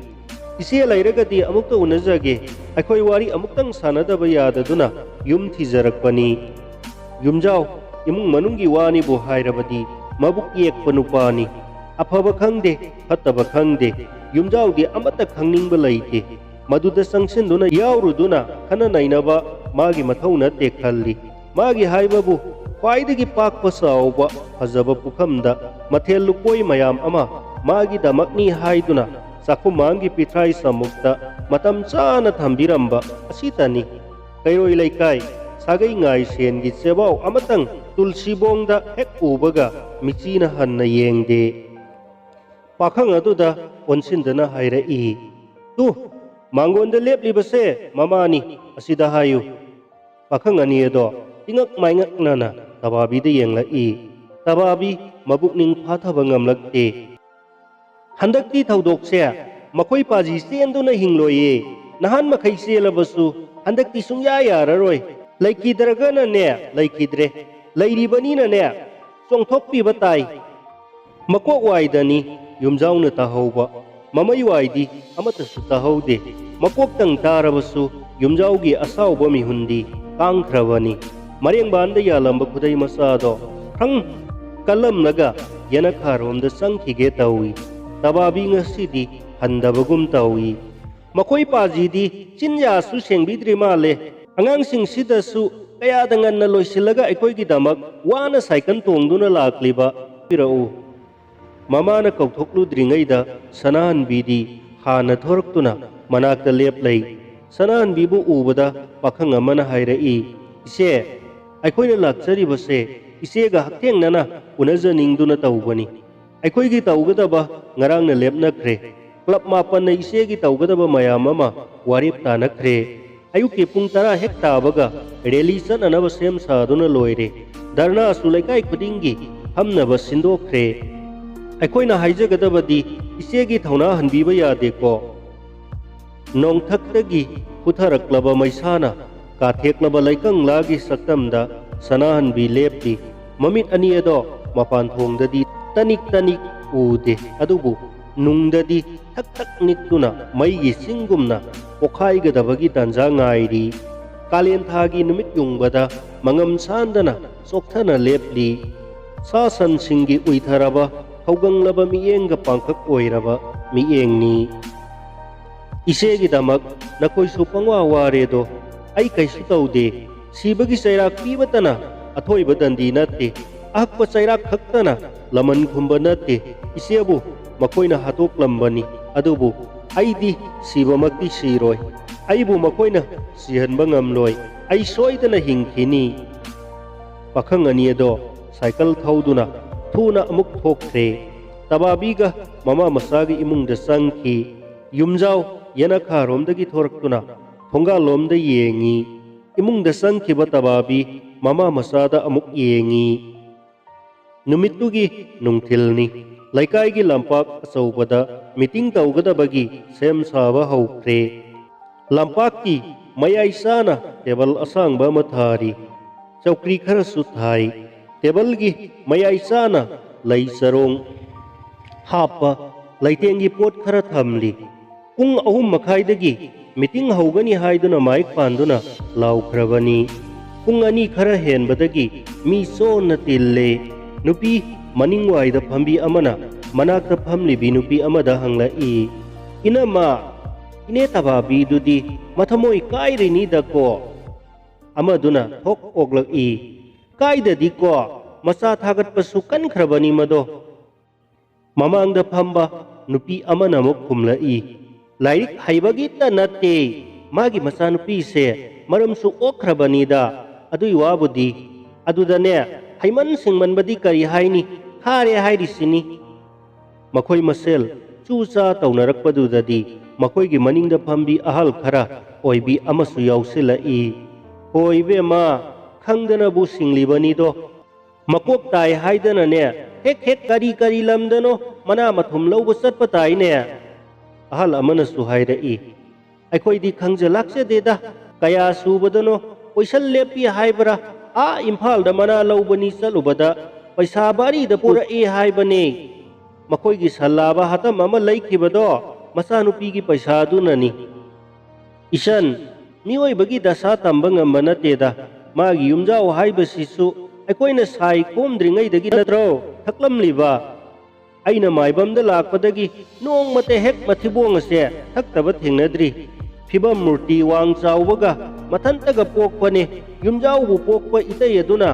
"ꯏꯆꯦ ꯂꯩꯔꯒꯗꯤ ꯑꯃꯨꯛꯇ ꯎꯅꯖꯒꯦ꯫ ꯑꯩꯈꯣꯏ ꯋꯥꯔꯤ ꯑꯃꯨꯛꯇꯪ ꯁꯥꯟꯅꯗꯕ ꯌꯥꯗꯗꯨꯅ ꯌꯨꯝ ꯊꯤꯖꯔꯛꯄꯅꯤ꯫" ꯌꯨꯝꯖꯥꯎ, ꯏꯃꯨꯡ ꯃꯅꯨꯡꯒꯤ ꯋꯥꯅꯤꯕꯨ ꯍꯥꯏꯔꯕꯗꯤ ꯃꯕꯨꯛ ꯌꯦꯛꯄ ꯅꯨꯄꯥꯅꯤ꯫ ꯑꯐꯕ ꯈꯪꯗꯦ, ꯐꯠꯇꯕ ꯈꯪꯗꯦ, ꯌꯨꯝꯖꯥꯎꯗꯤ ꯑꯃꯠꯇ ꯈꯪꯅꯤꯡꯕ ꯂꯩꯇꯦ꯫ ꯃꯗꯨꯗ ꯆꯪꯁꯤꯟꯗꯨꯅ ꯌꯥꯎꯔꯨꯗꯨꯅ ꯈꯟꯅ ꯅꯩꯅꯕ ꯃꯥꯒꯤ ꯃꯊꯧ ꯅꯠꯇꯦ ꯈꯜꯂꯤ꯫ ꯃꯥꯒꯤ ꯍꯥꯏꯕꯕꯨ ꯈ꯭ꯋꯥꯏꯗꯒꯤ ꯄꯥꯛꯄ ꯆꯥꯎꯕ ꯐꯖꯕ ꯄꯨꯈꯝꯗ ꯃꯊꯦꯜ ꯂꯨꯀꯣꯏ ꯃꯌꯥꯝ ꯑꯃ ꯃꯥꯒꯤꯗꯃꯛꯅꯤ ꯍꯥꯏꯗꯨꯅ ꯆꯥꯛꯈꯨꯝꯃꯥꯡꯒꯤ ꯄꯤꯊ꯭ꯔꯥꯏ ꯆꯥꯃꯨꯛꯇ ꯃꯇꯝ ꯆꯥꯅ ꯊꯝꯕꯤꯔꯝꯕ ꯑꯁꯤꯇꯅꯤ꯫ ꯀꯩꯔꯣꯏ ꯂꯩꯀꯥꯏ ꯁꯥꯒꯩ ꯉꯥꯏꯁꯦꯟꯒꯤ ꯆꯦꯕꯥꯎ ꯑꯃꯇꯪ ꯇꯨꯜꯁꯤꯕꯣꯡꯗ ꯍꯦꯛ ꯎꯕꯒ ꯃꯤꯆꯤꯅ ꯍꯟꯅ ꯌꯦꯡꯗꯦ꯫ ꯄꯥꯈꯪ ꯑꯗꯨꯗ ꯑꯣꯟꯁꯤꯟꯗꯨꯅ ꯍꯥꯏꯔꯛꯏ, "ꯇꯨ, ꯃꯥꯡꯒꯣꯟꯗ ꯂꯦꯞꯂꯤꯕꯁꯦ ꯃꯃꯥꯅꯤ, ꯑꯁꯤꯗ ꯍꯥꯏꯌꯨ꯫" ꯄꯥꯈꯪ ꯑꯅꯤ ꯑꯗꯣ ꯇꯤꯉꯛ ꯃꯥꯏꯉꯛꯅꯅ ꯇꯕꯥꯕꯤꯗ ꯌꯦꯡꯂꯛꯏ꯫ ꯇꯕꯥꯕꯤ ꯃꯕꯨꯛꯅꯤꯡ ꯐꯥꯊꯕ ꯉꯝꯂꯛꯇꯦ꯫ "ꯍꯟꯗꯛꯇꯤ ꯊꯧꯗꯣꯛꯁꯦ ꯃꯈꯣꯏ ꯄꯥꯖꯤ ꯆꯦꯟꯗꯨꯅ ꯍꯤꯡꯂꯣꯏꯌꯦ꯫ ꯅꯍꯥꯟ ꯃꯈꯩ ꯆꯦꯜꯂꯕꯁꯨ ꯍꯟꯗꯛꯇꯤ ꯁꯨꯡꯌꯥ ꯌꯥꯔꯔꯣꯏ꯫ ꯂꯩꯈꯤꯗ꯭ꯔꯒꯅꯅꯦ ꯂꯩꯈꯤꯗ꯭ꯔꯦ, ꯂꯩꯔꯤꯕꯅꯤꯅꯅꯦ ꯆꯣꯡꯊꯣꯛꯄꯤꯕ ꯇꯥꯏ꯫" ꯃꯀꯣꯛ ꯋꯥꯏꯗꯅꯤ ꯌꯨꯝꯖꯥꯎꯅ ꯇꯥꯍꯧꯕ꯫ ꯃꯃꯩ ꯋꯥꯏꯗꯤ ꯑꯃꯠꯇꯁꯨ ꯇꯥꯍꯧꯗꯦ꯫ ꯃꯀꯣꯛꯇꯪ ꯇꯥꯔꯕꯁꯨ ꯌꯨꯝꯖꯥꯎꯒꯤ ꯑꯁꯥꯎꯕ ꯃꯤꯍꯨꯟꯗꯤ ꯀꯥꯡꯈ꯭ꯔꯕꯅꯤ꯫ ꯃꯔꯦꯡꯕꯥꯟꯗ ꯌꯥꯜꯂꯝꯕ ꯈꯨꯗꯩ ꯃꯆꯥꯗꯣ ꯈ꯭ꯔꯪ ꯀꯜꯂꯝꯂꯒ ꯌꯦꯅꯈꯥꯔꯣꯝꯗ ꯆꯪꯈꯤꯒꯦ ꯇꯧꯏ꯫ ꯇꯕꯥꯕꯤ ꯉꯁꯤꯗꯤ ꯍꯟꯗꯕꯒꯨꯝ ꯇꯧꯏ꯫ ꯃꯈꯣꯏ ꯄꯥꯖꯤꯗꯤ ꯆꯤꯟꯌꯥꯁꯨ ꯁꯦꯡꯕꯤꯗ꯭ꯔꯤ ꯃꯥꯜꯂꯦ꯫ ꯑꯉꯥꯡꯁꯤꯡꯁꯤꯗꯁꯨ ꯀꯌꯥꯗ ꯉꯟꯅ ꯂꯣꯏꯁꯤꯜꯂꯒ ꯑꯩꯈꯣꯏꯒꯤꯗꯃꯛ ꯋꯥꯅ ꯁꯥꯏꯀꯜ ꯇꯣꯡꯗꯨꯅ ꯂꯥꯛꯂꯤꯕ ꯄꯤꯔꯛꯎ꯫ ꯃꯃꯥꯅ ꯀꯧꯊꯣꯛꯂꯨꯗ꯭ꯔꯤꯉꯩꯗ ꯁꯅꯥꯍꯟꯕꯤꯗꯤ ꯍꯥꯟꯅ ꯊꯣꯔꯛꯇꯨꯅ ꯃꯅꯥꯛꯇ ꯂꯦꯞꯂꯩ꯫ ꯁꯅꯥꯍꯟꯕꯤꯕꯨ ꯎꯕꯗ ꯄꯥꯈꯪ ꯑꯃꯅ ꯍꯥꯏꯔꯛꯏ, "ꯏꯆꯦ, ꯑꯩꯈꯣꯏꯅ ꯂꯥꯛꯆꯔꯤꯕꯁꯦ ꯏꯆꯦꯒ ꯍꯛꯊꯦꯡꯅꯅ ꯎꯅꯖꯅꯤꯡꯗꯨꯅ ꯇꯧꯕꯅꯤ꯫ ꯑꯩꯈꯣꯏꯒꯤ ꯇꯧꯒꯗꯕ ꯉꯔꯥꯡꯅ ꯂꯦꯞꯅꯈ꯭ꯔꯦ꯫ ꯀ꯭ꯂꯕ ꯃꯥꯄꯟꯅ ꯏꯆꯦꯒꯤ ꯇꯧꯒꯗꯕ ꯃꯌꯥꯝ ꯑꯃ ꯋꯥꯔꯦꯞ ꯇꯥꯅꯈ꯭ꯔꯦ꯫ ꯑꯌꯨꯛꯀꯤ ꯄꯨꯡ ꯇꯔꯥ ꯍꯦꯛ ꯇꯥꯕꯒ ꯔꯦꯂꯤ ꯆꯠꯅꯅꯕ ꯁꯦꯝ ꯁꯥꯗꯨꯅ ꯂꯣꯏꯔꯦ꯫ ꯙꯔꯅꯥꯁꯨ ꯂꯩꯀꯥꯏ ꯈꯨꯗꯤꯡꯒꯤ ꯐꯝꯅꯕ ꯁꯤꯟꯗꯣꯛꯈ꯭ꯔꯦ꯫ ꯑꯩꯈꯣꯏꯅ ꯍꯥꯏꯖꯒꯗꯕꯗꯤ ꯏꯆꯦꯒꯤ ꯊꯧꯅꯥ ꯍꯟꯕꯤꯕ ꯌꯥꯗꯦꯀꯣ꯫" ꯅꯣꯡꯊꯛꯇꯒꯤ ꯄꯨꯊꯔꯛꯂꯕ ꯃꯩꯁꯥꯅ ꯀꯥꯊꯦꯛꯂꯕ ꯂꯩꯀꯪꯂꯥꯒꯤ ꯁꯛꯇꯝꯗ ꯁꯅꯥꯍꯟꯕꯤ ꯂꯦꯞꯂꯤ꯫ ꯃꯃꯤꯠ ꯑꯅꯤ ꯑꯗꯣ ꯃꯄꯥꯟ ꯊꯣꯡꯗꯗꯤ ꯇꯅꯤꯛ ꯇꯅꯤꯛ ꯎꯗꯦ, ꯑꯗꯨꯕꯨ ꯅꯨꯡꯗꯗꯤ ꯊꯛ ꯊꯛ ꯅꯤꯛꯇꯨꯅ ꯃꯩꯒꯤ ꯆꯤꯡꯒꯨꯝꯅ ꯄꯣꯈꯥꯏꯒꯗꯕꯒꯤ ꯇꯥꯟꯖꯥ ꯉꯥꯏꯔꯤ꯫ ꯀꯥꯂꯦꯟ ꯊꯥꯒꯤ ꯅꯨꯃꯤꯠ ꯌꯨꯡꯕꯗ ꯃꯉꯝ ꯁꯥꯟꯗꯅ ꯆꯣꯛꯊꯅ ꯂꯦꯞꯂꯤ꯫ ꯁꯥ ꯁꯟꯁꯤꯡꯒꯤ ꯎꯏꯊꯔꯕ, ꯍꯧꯒꯪꯂꯕ ꯃꯤꯠꯌꯦꯡꯒ ꯄꯥꯡꯈꯛ ꯑꯣꯏꯔꯕ ꯃꯤꯠꯌꯦꯡꯅꯤ꯫ "ꯏꯆꯦꯒꯤꯗꯃꯛ ꯅꯈꯣꯏꯁꯨ ꯄꯪꯋꯥ ꯋꯥꯔꯦꯗꯣ, ꯑꯩ ꯀꯩꯁꯨ ꯇꯧꯗꯦ꯫ ꯁꯤꯕꯒꯤ ꯆꯩꯔꯥꯛ ꯄꯤꯕꯇꯅ ꯑꯊꯣꯏꯕ ꯗꯟꯗꯤ ꯅꯠꯇꯦ꯫ ꯑꯍꯛꯄ ꯆꯩꯔꯥꯛ ꯈꯛꯇꯅ ꯂꯃꯟ ꯈꯨꯝꯕ ꯅꯠꯇꯦ꯫ ꯏꯆꯦꯕꯨ ꯃꯈꯣꯏꯅ ꯍꯥꯠꯇꯣꯛꯂꯝꯕꯅꯤ, ꯑꯗꯨꯕꯨ ꯑꯩꯗꯤ ꯁꯤꯕꯃꯛꯇꯤ ꯁꯤꯔꯣꯏ꯫ ꯑꯩꯕꯨ ꯃꯈꯣꯏꯅ ꯁꯤꯍꯟꯕ ꯉꯝꯂꯣꯏ꯫ ꯑꯩ ꯁꯣꯏꯗꯅ ꯍꯤꯡꯈꯤꯅꯤ"꯫ ꯄꯥꯈꯪ ꯑꯅꯤ ꯑꯗꯣ ꯁꯥꯏꯀꯜ ꯊꯧꯗꯨꯅ ꯊꯨꯅ ꯑꯃꯨꯛ ꯊꯣꯛꯈ꯭ꯔꯦ꯫ ꯇꯕꯥꯕꯤꯒ ꯃꯃꯥ ꯃꯆꯥꯒꯤ ꯏꯃꯨꯡꯗ ꯆꯪꯈꯤ꯫ ꯌꯨꯝꯖꯥꯎ ꯌꯦꯅꯈꯥꯔꯣꯝꯗꯒꯤ ꯊꯣꯔꯛꯇꯨꯅ ꯊꯣꯡꯒꯥꯜꯂꯣꯝꯗ ꯌꯦꯡꯉꯤ꯫ ꯏꯃꯨꯡꯗ ꯆꯪꯈꯤꯕ ꯇꯕꯥꯕꯤ ꯃꯃꯥ ꯃꯆꯥꯗ ꯑꯃꯨꯛ ꯌꯦꯡꯉꯤ꯫ ꯅꯨꯃꯤꯠꯇꯨꯒꯤ ꯅꯨꯡꯊꯤꯜꯅꯤ꯫ ꯂꯩꯀꯥꯏꯒꯤ ꯂꯝꯄꯥꯛ ꯑꯆꯧꯕꯗ ꯃꯤꯇꯤꯡ ꯇꯧꯒꯗꯕꯒꯤ ꯁꯦꯝ ꯁꯥꯕ ꯍꯧꯈ꯭ꯔꯦ꯫ ꯂꯝꯄꯥꯛꯀꯤ ꯃꯌꯥꯏ ꯆꯥꯅ ꯇꯦꯕꯜ ꯑꯁꯥꯡꯕ ꯑꯃ ꯊꯥꯔꯤ꯫ ꯆꯧꯀ꯭ꯔꯤ ꯈꯔꯁꯨ ꯊꯥꯏ꯫ ꯇꯦꯕꯜꯒꯤ ꯃꯌꯥꯏ ꯆꯥꯅ ꯂꯩ ꯆꯔꯣꯡ ꯍꯥꯞꯄ ꯂꯩꯇꯦꯡꯒꯤ ꯄꯣꯠ ꯈꯔ ꯊꯝꯂꯤ꯫ ꯄꯨꯡ ꯑꯍꯨꯝ ꯃꯈꯥꯏꯗꯒꯤ ꯃꯤꯇꯤꯡ ꯍꯧꯒꯅꯤ ꯍꯥꯏꯗꯨꯅ ꯃꯥꯏꯛ ꯄꯥꯟꯗꯨꯅ ꯂꯥꯎꯈ꯭ꯔꯕꯅꯤ꯫ ꯄꯨꯡ ꯑꯅꯤ ꯈꯔ ꯍꯦꯟꯕꯗꯒꯤ ꯃꯤ ꯆꯣꯟꯅ ꯇꯤꯜꯂꯦ꯫ ꯅꯨꯄꯤ ꯃꯅꯤꯡꯋꯥꯏꯗ ꯐꯝꯕꯤ ꯑꯃꯅ ꯃꯅꯥꯛꯇ ꯐꯝꯂꯤꯕꯤ ꯅꯨꯄꯤ ꯑꯃꯗ ꯍꯪꯂꯛꯏ, "ꯏꯅꯝꯃ, ꯏꯅꯦ ꯇꯕꯥꯕꯤꯗꯨꯗꯤ ꯃꯊꯃꯣꯏ ꯀꯥꯏꯔꯤꯅꯤꯗꯀꯣ?" ꯑꯃꯗꯨꯅ ꯊꯣꯛ ꯑꯣꯛꯂꯛꯏ, "ꯀꯥꯏꯗꯗꯤꯀꯣ, ꯃꯆꯥ ꯊꯥꯒꯠꯄꯁꯨ ꯀꯟꯈ꯭ꯔꯕꯅꯤ ꯃꯗꯣ"꯫ ꯃꯃꯥꯡꯗ ꯐꯝꯕ ꯅꯨꯄꯤ ꯑꯃꯅ ꯑꯃꯨꯛ ꯈꯨꯝꯂꯛꯏ, "ꯂꯥꯏꯔꯤꯛ ꯍꯩꯕꯒꯤꯇ ꯅꯠꯇꯦ, ꯃꯥꯒꯤ ꯃꯆꯥꯅꯨꯄꯤꯁꯦ ꯃꯔꯝꯁꯨ ꯑꯣꯛꯈ꯭ꯔꯕꯅꯤꯗ꯫ ꯑꯗꯨꯏ ꯋꯥꯕꯨꯗꯤ꯫ ꯑꯗꯨꯗꯅꯦ, ꯍꯩꯃꯟ ꯁꯤꯡꯃꯟꯕꯗꯤ ꯀꯔꯤ ꯍꯥꯏꯅꯤ, ꯈꯥꯔꯦ ꯍꯥꯏꯔꯤꯁꯤꯅꯤ"꯫ ꯃꯈꯣꯏ ꯃꯁꯦꯜ ꯆꯨ ꯆꯥ ꯇꯧꯅꯔꯛꯄꯗꯨꯗꯗꯤ ꯃꯈꯣꯏꯒꯤ ꯃꯅꯤꯡꯗ ꯐꯝꯕꯤ ꯑꯍꯜ ꯈꯔ ꯑꯣꯏꯕꯤ ꯑꯃꯁꯨ ꯌꯥꯎꯁꯤꯜꯂꯛꯏ꯫ "ꯍꯣꯏ ꯏꯕꯦꯝꯃ, ꯈꯪꯗꯅꯕꯨ ꯁꯤꯡꯂꯤꯕꯅꯤꯗꯣ꯫ ꯃꯀꯣꯛ ꯇꯥꯏ ꯍꯥꯏꯗꯅꯅꯦ, ꯍꯦꯛ ꯍꯦꯛ ꯀꯔꯤ ꯀꯔꯤ ꯂꯝꯗꯅꯣ ꯃꯅꯥ ꯃꯊꯨꯝ ꯂꯧꯕ ꯆꯠꯄ ꯇꯥꯏꯅꯦ"꯫ ꯑꯍꯜ ꯑꯃꯅꯁꯨ ꯍꯥꯏꯔꯛꯏ, "ꯑꯩꯈꯣꯏꯗꯤ ꯈꯪꯖ ꯂꯥꯛꯆꯗꯦꯗ, ꯀꯌꯥ ꯁꯨꯕꯗꯅꯣ, ꯀꯣꯏꯁꯟ ꯂꯦꯞꯄꯤ ꯍꯥꯏꯕ꯭ꯔꯥ, ꯑꯥ ꯏꯝꯐꯥꯜꯗ ꯃꯅꯥ ꯂꯧꯕꯅꯤ ꯆꯠꯂꯨꯕꯗ ꯄꯩꯁꯥ ꯚꯥꯔꯤꯗ ꯄꯨꯔꯛꯏ ꯍꯥꯏꯕꯅꯦ꯫ ꯃꯈꯣꯏꯒꯤ ꯁꯜꯂꯥꯕ ꯍꯥꯇꯝ ꯑꯃ ꯂꯩꯈꯤꯕꯗꯣ ꯃꯆꯥꯅꯨꯄꯤꯒꯤ ꯄꯩꯁꯥꯗꯨꯅꯅꯤ"꯫ ꯏꯆꯟ, ꯃꯤꯑꯣꯏꯕꯒꯤ ꯗꯁꯥ ꯇꯝꯕ ꯉꯝꯕ ꯅꯠꯇꯦꯗ꯫ ꯃꯥꯒꯤ ꯌꯨꯝꯖꯥꯎ ꯍꯥꯏꯕꯁꯤꯁꯨ ꯑꯩꯈꯣꯏꯅ ꯁꯥꯏ ꯈꯣꯝꯗ꯭ꯔꯤꯉꯩꯗꯒꯤ ꯅꯠꯇ꯭ꯔꯣ ꯊꯛꯂꯝꯂꯤꯕ? ꯑꯩꯅ ꯃꯥꯏꯕꯝꯗ ꯂꯥꯛꯄꯗꯒꯤ ꯅꯣꯡꯃꯇ ꯍꯦꯛ ꯃꯊꯤꯕꯣꯡ ꯑꯁꯦ ꯊꯛꯇꯕ ꯊꯦꯡꯅꯗ꯭ꯔꯤ꯫ ꯐꯤꯕꯝ ꯃꯨꯔꯇꯤ ꯋꯥꯡ ꯆꯥꯎꯕꯒ ꯃꯊꯟꯇꯒ ꯄꯣꯛꯄꯅꯦ꯫ ꯌꯨꯝꯖꯥꯎꯕꯨ ꯄꯣꯛꯄ ꯏꯇꯩ ꯑꯗꯨꯅ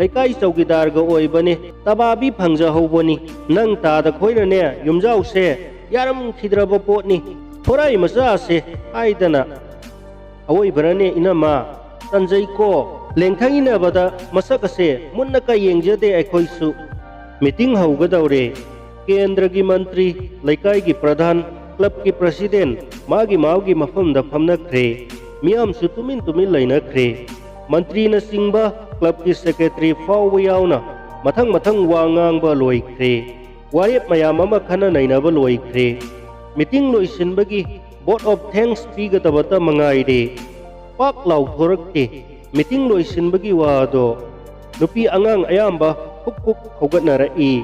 ꯂꯩꯀꯥꯏ ꯆꯧꯀꯤꯗꯥꯔꯒ ꯑꯣꯏꯕꯅꯦ꯫ ꯇꯕꯥꯕꯤ ꯐꯪꯖꯍꯧꯕꯅꯤ꯫ ꯅꯪ ꯇꯥꯗ ꯈꯣꯏꯅꯅꯦ ꯌꯨꯝꯖꯥꯎꯁꯦ ꯌꯥꯔꯝꯈꯤꯗ꯭ꯔꯕ ꯄꯣꯠꯅꯤ꯫ ꯊꯣꯔꯥꯏ ꯃꯆꯥꯁꯦ ꯍꯥꯏꯗꯅ꯫ ꯑꯋꯣꯏꯕꯔꯅꯦ ꯏꯅꯝꯃ? ꯇꯟꯖꯩꯀꯣ꯫ ꯂꯦꯡꯊꯩꯅꯕꯗ ꯃꯁꯛ ꯑꯁꯦ ꯃꯨꯟꯅ ꯀ ꯌꯦꯡꯖꯗꯦ ꯑꯩꯈꯣꯏꯁꯨ꯫ ꯃꯤꯇꯤꯡ ꯍꯧꯒꯗꯧꯔꯦ꯫ ꯀꯦꯟꯗ꯭ꯔꯒꯤ ꯃꯟꯇ꯭ꯔꯤ, ꯂꯩꯀꯥꯏꯒꯤ ꯄ꯭ꯔꯙꯥꯟ, ꯀ꯭ꯂꯕꯀꯤ ꯄ꯭ꯔꯁꯤꯗꯦꯟ ꯃꯥꯒꯤ ꯃꯥꯒꯤ ꯃꯐꯝꯗ ꯐꯝꯅꯈ꯭ꯔꯦ꯫ ꯃꯤꯌꯥꯝꯁꯨ ꯇꯨꯃꯤꯟ ꯇꯨꯃꯤꯟ ꯂꯩꯅꯈ꯭ꯔꯦ꯫ ꯃꯟꯇ꯭ꯔꯤꯅꯆꯤꯡꯕ ꯀ꯭ꯂꯕꯀꯤ ꯁꯦꯀ꯭ꯔꯦꯇꯔꯤ ꯐꯥꯎꯕ ꯌꯥꯎꯅ ꯃꯊꯪ ꯃꯊꯪ ꯋꯥ ꯉꯥꯡꯕ ꯂꯣꯏꯈ꯭ꯔꯦ꯫ ꯋꯥꯔꯦꯞ ꯃꯌꯥꯝ ꯑꯃ ꯈꯟꯅ ꯅꯩꯅꯕ ꯂꯣꯏꯈ꯭ꯔꯦ꯫ ꯃꯤꯇꯤꯡ ꯂꯣꯏꯁꯤꯟꯕꯒꯤ vote of thanks ꯄꯤꯒꯗꯕꯇ ꯃꯉꯥꯏꯔꯦ꯫ ꯄꯥꯛ ꯂꯥꯎꯊꯣꯔꯛꯇꯦ꯫ ꯃꯤꯇꯤꯡ ꯂꯣꯏꯁꯤꯟꯕꯒꯤ ꯋꯥꯗꯣ꯫ ꯅꯨꯄꯤ ꯑꯉꯥꯡ ꯑꯌꯥꯝꯕ ꯍꯨꯛ ꯍꯨꯛ ꯍꯧꯒꯠꯅꯔꯛꯏ꯫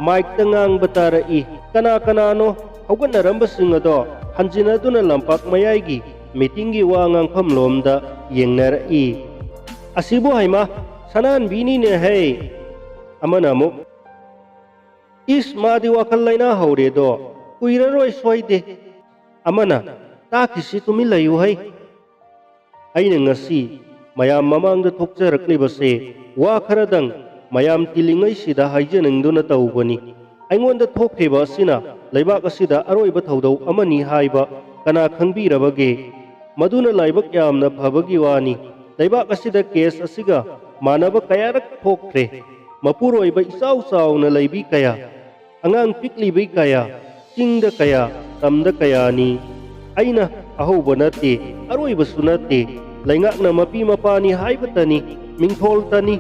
ꯃꯥꯏꯛꯇ ꯉꯥꯡꯕ ꯇꯥꯔꯛꯏ꯫ ꯀꯅꯥ ꯀꯅꯥꯅꯣ ꯍꯧꯒꯠꯅꯔꯝꯕꯁꯤꯡ ꯑꯗꯣ ꯍꯟꯖꯤꯟꯅꯗꯨꯅ ꯂꯝꯄꯥꯛ ꯃꯌꯥꯏꯒꯤ ꯃꯤꯇꯤꯡꯒꯤ ꯋꯥ ꯉꯥꯡꯐꯝ ꯂꯣꯝꯗ ꯌꯦꯡꯅꯔꯛꯏ꯫ "ꯑꯁꯤꯕꯨ ꯍꯩꯃꯥ, ꯁꯅꯥꯍꯟꯕꯤꯅꯤꯅꯦ ꯍꯩ!" ꯑꯃꯅ ꯑꯃꯨꯛ, "ꯏꯁ, ꯃꯥꯗꯤ ꯋꯥꯈꯜ ꯂꯩꯅꯥ ꯍꯧꯔꯦꯗꯣ, ꯀꯨꯏꯔꯔꯣꯏ ꯁꯣꯏꯗꯦ꯫" ꯑꯃꯅ, "ꯇꯥꯈꯤꯁꯤ, ꯇꯨꯃꯤꯟ ꯂꯩꯌꯨ ꯍꯩ꯫" ꯑꯩꯅ ꯉꯁꯤ ꯃꯌꯥꯝ ꯃꯃꯥꯡꯗ ꯊꯣꯛꯆꯔꯛꯂꯤꯕꯁꯦ ꯋꯥ ꯈꯔꯗꯪ ꯃꯌꯥꯝ ꯇꯤꯜꯂꯤꯉꯩꯁꯤꯗ ꯍꯥꯏꯖꯅꯤꯡꯗꯨꯅ ꯇꯧꯕꯅꯤ꯫ ꯑꯩꯉꯣꯟꯗ ꯊꯣꯛꯈ꯭ꯔꯤꯕ ꯑꯁꯤꯅ ꯂꯩꯕꯥꯛ ꯑꯁꯤꯗ ꯑꯔꯣꯏꯕ ꯊꯧꯗꯧ ꯑꯃꯅꯤ ꯍꯥꯏꯕ ꯀꯅꯥ ꯈꯪꯕꯤꯔꯕꯒꯦ? ꯃꯗꯨꯅ ꯂꯥꯏꯕꯛ ꯌꯥꯝꯅ ꯐꯕꯒꯤ ꯋꯥꯅꯤ꯫ ꯂꯩꯕꯥꯛ ꯑꯁꯤꯗ ꯀꯦꯁ ꯑꯁꯤꯒ ꯃꯥꯟꯅꯕ ꯀꯌꯥꯔꯛ ꯊꯣꯛꯈ꯭ꯔꯦ꯫ ꯃꯄꯨꯔꯣꯏꯕ ꯏꯆꯥꯎ ꯆꯥꯎꯅ ꯂꯩꯕꯤ ꯀꯌꯥ, ꯑꯉꯥꯡ ꯄꯤꯛꯂꯤꯕꯤ ꯀꯌꯥ, ꯆꯤꯡꯗ ꯀꯌꯥ, ꯇꯝꯗ ꯀꯌꯥꯅꯤ꯫ ꯑꯩꯅ ꯑꯍꯧꯕ ꯅꯠꯇꯦ, ꯑꯔꯣꯏꯕꯁꯨ ꯅꯠꯇꯦ꯫ ꯂꯩꯉꯥꯛꯅ ꯃꯄꯤ ꯃꯄꯥꯅꯤ ꯍꯥꯏꯕꯇꯅꯤ, ꯃꯤꯡꯊꯣꯜꯇꯅꯤ꯫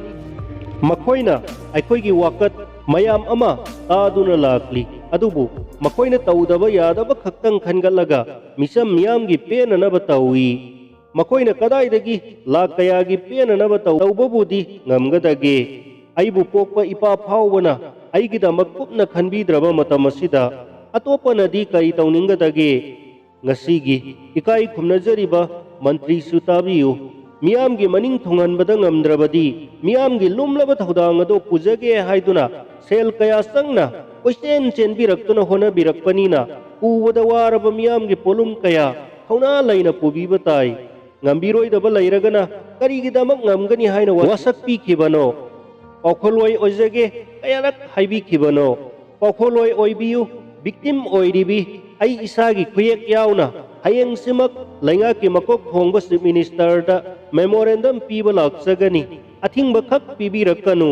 ꯃꯈꯣꯏꯅ ꯑꯩꯈꯣꯏꯒꯤ ꯋꯥꯀꯠ ꯃꯌꯥꯝ ꯑꯃ ꯇꯥꯗꯨꯅ ꯂꯥꯛꯂꯤ꯫ ꯑꯗꯨꯕꯨ ꯃꯈꯣꯏꯅ ꯇꯧꯗꯕ ꯌꯥꯗꯕ ꯈꯛꯇꯪ ꯈꯟꯒꯠꯂꯒ ꯃꯤꯆꯝ ꯃꯤꯌꯥꯝꯒꯤ ꯄꯦꯟꯅꯅꯕ ꯇꯧꯏ꯫ ꯃꯈꯣꯏꯅ ꯀꯗꯥꯏꯗꯒꯤ ꯂꯥꯛ ꯀꯌꯥꯒꯤ ꯄꯦꯟꯅꯅꯕ ꯇꯧ-, ꯇꯧꯕꯕꯨꯗꯤ ꯉꯝꯒꯗꯒꯦ? ꯑꯩꯕꯨ ꯄꯣꯛꯄ ꯏꯄꯥ ꯐꯥꯎꯕꯅ ꯑꯩꯒꯤꯗꯃꯛ ꯀꯨꯞꯅ ꯈꯟꯕꯤꯗ꯭ꯔꯕ ꯃꯇꯝ ꯑꯁꯤꯗ ꯑꯇꯣꯞꯄꯅꯗꯤ ꯀꯔꯤ ꯇꯧꯅꯤꯡꯒꯗꯒꯦ? ꯉꯁꯤꯒꯤ ꯏꯀꯥꯏ ꯈꯨꯝꯅꯖꯔꯤꯕ ꯃꯟꯇ꯭ꯔꯤꯁꯨ ꯇꯥꯕꯤꯌꯨ꯫ ꯃꯤꯌꯥꯝꯒꯤ ꯃꯅꯤꯡ ꯊꯨꯡꯍꯟꯕꯗ ꯉꯝꯗ꯭ꯔꯕꯗꯤ, ꯃꯤꯌꯥꯝꯒꯤ ꯂꯨꯝꯂꯕ ꯊꯧꯗꯥꯡ ꯑꯗꯨ ꯄꯨꯖꯒꯦ ꯍꯥꯏꯗꯨꯅ ꯁꯦꯜ ꯀꯌꯥ ꯆꯪꯅ ꯀꯣꯏꯆꯦꯟ ꯆꯦꯟꯕꯤꯔꯛꯇꯨꯅ ꯍꯣꯠꯅꯕꯤꯔꯛꯄꯅꯤꯅ, ꯄꯨꯕꯗ ꯋꯥꯔꯕ ꯃꯤꯌꯥꯝꯒꯤ ꯄꯣꯠꯂꯨꯝ ꯀꯌꯥ ꯊꯧꯅꯥ ꯂꯩꯅ ꯄꯨꯕꯤꯕ ꯇꯥꯏ꯫ ꯉꯝꯕꯤꯔꯣꯏꯗꯕ ꯂꯩꯔꯒꯅ ꯀꯔꯤꯒꯤꯗꯃꯛ ꯉꯝꯒꯅꯤ ꯍꯥꯏꯅ ꯋꯥꯁꯛꯄꯤꯈꯤꯕꯅꯣ? ꯄꯥꯎꯈꯣꯜꯂꯣꯏ ꯑꯣꯏꯖꯒꯦ ꯀꯌꯥꯔꯛ ꯍꯥꯏꯕꯤꯈꯤꯕꯅꯣ? ꯄꯥꯎꯈꯣꯜꯂꯣꯏ ꯑꯣꯏꯕꯤꯌꯨ꯫ ꯕꯤꯛꯇꯤꯝ ꯑꯣꯏꯔꯤꯕꯤ ꯑꯩ ꯏꯁꯥꯒꯤ ꯈꯨꯌꯦꯛ ꯌꯥꯎꯅ ꯍꯌꯦꯡꯁꯤꯃꯛ ꯂꯩꯉꯥꯛꯀꯤ ꯃꯀꯣꯛ ꯊꯣꯡꯕ ꯆꯤꯐ ꯃꯤꯅꯤꯁꯇꯔꯗ ꯃꯦꯃꯣꯔꯦꯟꯗꯝ ꯄꯤꯕ ꯂꯥꯛꯆꯒꯅꯤ꯫ ꯑꯊꯤꯡꯕ ꯈꯛ ꯄꯤꯕꯤꯔꯛꯀꯅꯨ꯫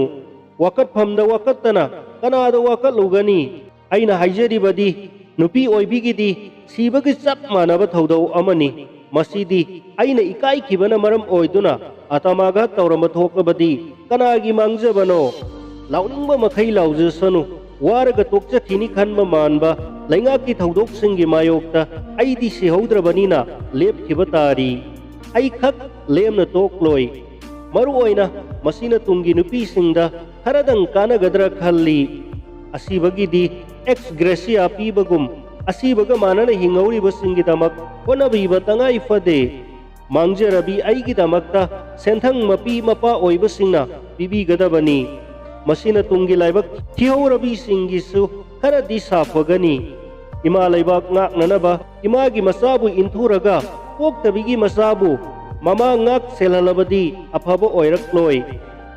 ꯋꯥꯀꯠꯐꯝꯗ ꯋꯥꯀꯠꯇꯅ ꯀꯅꯥꯗ ꯋꯥꯀꯠꯂꯨꯒꯅꯤ? ꯑꯩꯅ ꯍꯥꯏꯖꯔꯤꯕꯗꯤ, ꯅꯨꯄꯤ ꯑꯣꯏꯕꯤꯒꯤꯗꯤ ꯁꯤꯕꯒꯤ ꯆꯞ ꯃꯥꯟꯅꯕ ꯊꯧꯗꯧ ꯑꯃꯅꯤ꯫ ꯃꯁꯤꯗꯤ ꯑꯩꯅ ꯏꯀꯥꯏꯈꯤꯕꯅ ꯃꯔꯝ ꯑꯣꯏꯗꯨꯅ ꯑꯇꯃꯥꯒ ꯇꯧꯔꯝꯕ ꯊꯣꯛꯂꯕꯗꯤ ꯀꯅꯥꯒꯤ ꯃꯥꯡꯖꯕꯅꯣ? ꯂꯥꯎꯅꯤꯡꯕ ꯃꯈꯩ ꯂꯥꯎꯖꯁꯅꯨ꯫ ꯋꯥꯔꯒ ꯇꯣꯛꯆꯈꯤꯅꯤ ꯈꯟꯕ ꯃꯥꯟꯕ ꯂꯩꯉꯥꯛꯀꯤ ꯊꯧꯗꯣꯛꯁꯤꯡꯒꯤ ꯃꯥꯌꯣꯛꯇ ꯑꯩꯗꯤ ꯁꯤꯍꯧꯗ꯭ꯔꯕꯅꯤꯅ ꯂꯦꯞꯈꯤꯕ ꯇꯥꯔꯤ꯫ ꯑꯩꯈꯛ ꯂꯦꯝꯅ ꯇꯣꯛꯂꯣꯏ꯫ ꯃꯔꯨꯑꯣꯏꯅ ꯃꯁꯤꯅ ꯇꯨꯡꯒꯤ ꯅꯨꯄꯤꯁꯤꯡꯗ ꯈꯔꯗꯪ ꯀꯥꯟꯅꯒꯗ꯭ꯔꯥ ꯈꯜꯂꯤ꯫ ꯑꯁꯤꯕꯒꯤꯗꯤ ꯑꯦꯛꯁ ꯒ꯭ꯔꯦꯁꯤꯌꯥ ꯄꯤꯕꯒꯨꯝ ꯑꯁꯤꯕꯒ ꯃꯥꯟꯅꯅ ꯍꯤꯡꯍꯧꯔꯤꯕꯁꯤꯡꯒꯤꯗꯃꯛ ꯍꯣꯠꯅꯕꯤꯕ ꯇꯉꯥꯏ ꯐꯗꯦ꯫ ꯃꯥꯡꯖꯔꯕꯤ ꯑꯩꯒꯤꯗꯃꯛꯇ ꯁꯦꯟꯊꯪ ꯃꯄꯤ ꯃꯄꯥ ꯑꯣꯏꯕꯁꯤꯡꯅ ꯄꯤꯕꯤꯒꯗꯕꯅꯤ꯫ ꯃꯁꯤꯅ ꯇꯨꯡꯒꯤ ꯂꯥꯏꯕꯛ ꯊꯤꯍꯧꯔꯕꯤꯁꯤꯡꯒꯤꯁꯨ ꯈꯔꯗꯤ ꯁꯥꯐꯒꯅꯤ꯫ ꯏꯃꯥ ꯂꯩꯕꯥꯛ ꯉꯥꯛꯅꯅꯕ ꯏꯃꯥꯒꯤ ꯃꯆꯥꯕꯨ ꯏꯟꯊꯨꯔꯒ ꯄꯣꯛꯇꯕꯤꯒꯤ ꯃꯆꯥꯕꯨ ꯃꯃꯥ ꯉꯥꯛ ꯁꯦꯜꯍꯜꯂꯕꯗꯤ ꯑꯐꯕ ꯑꯣꯏꯔꯛꯂꯣꯏ꯫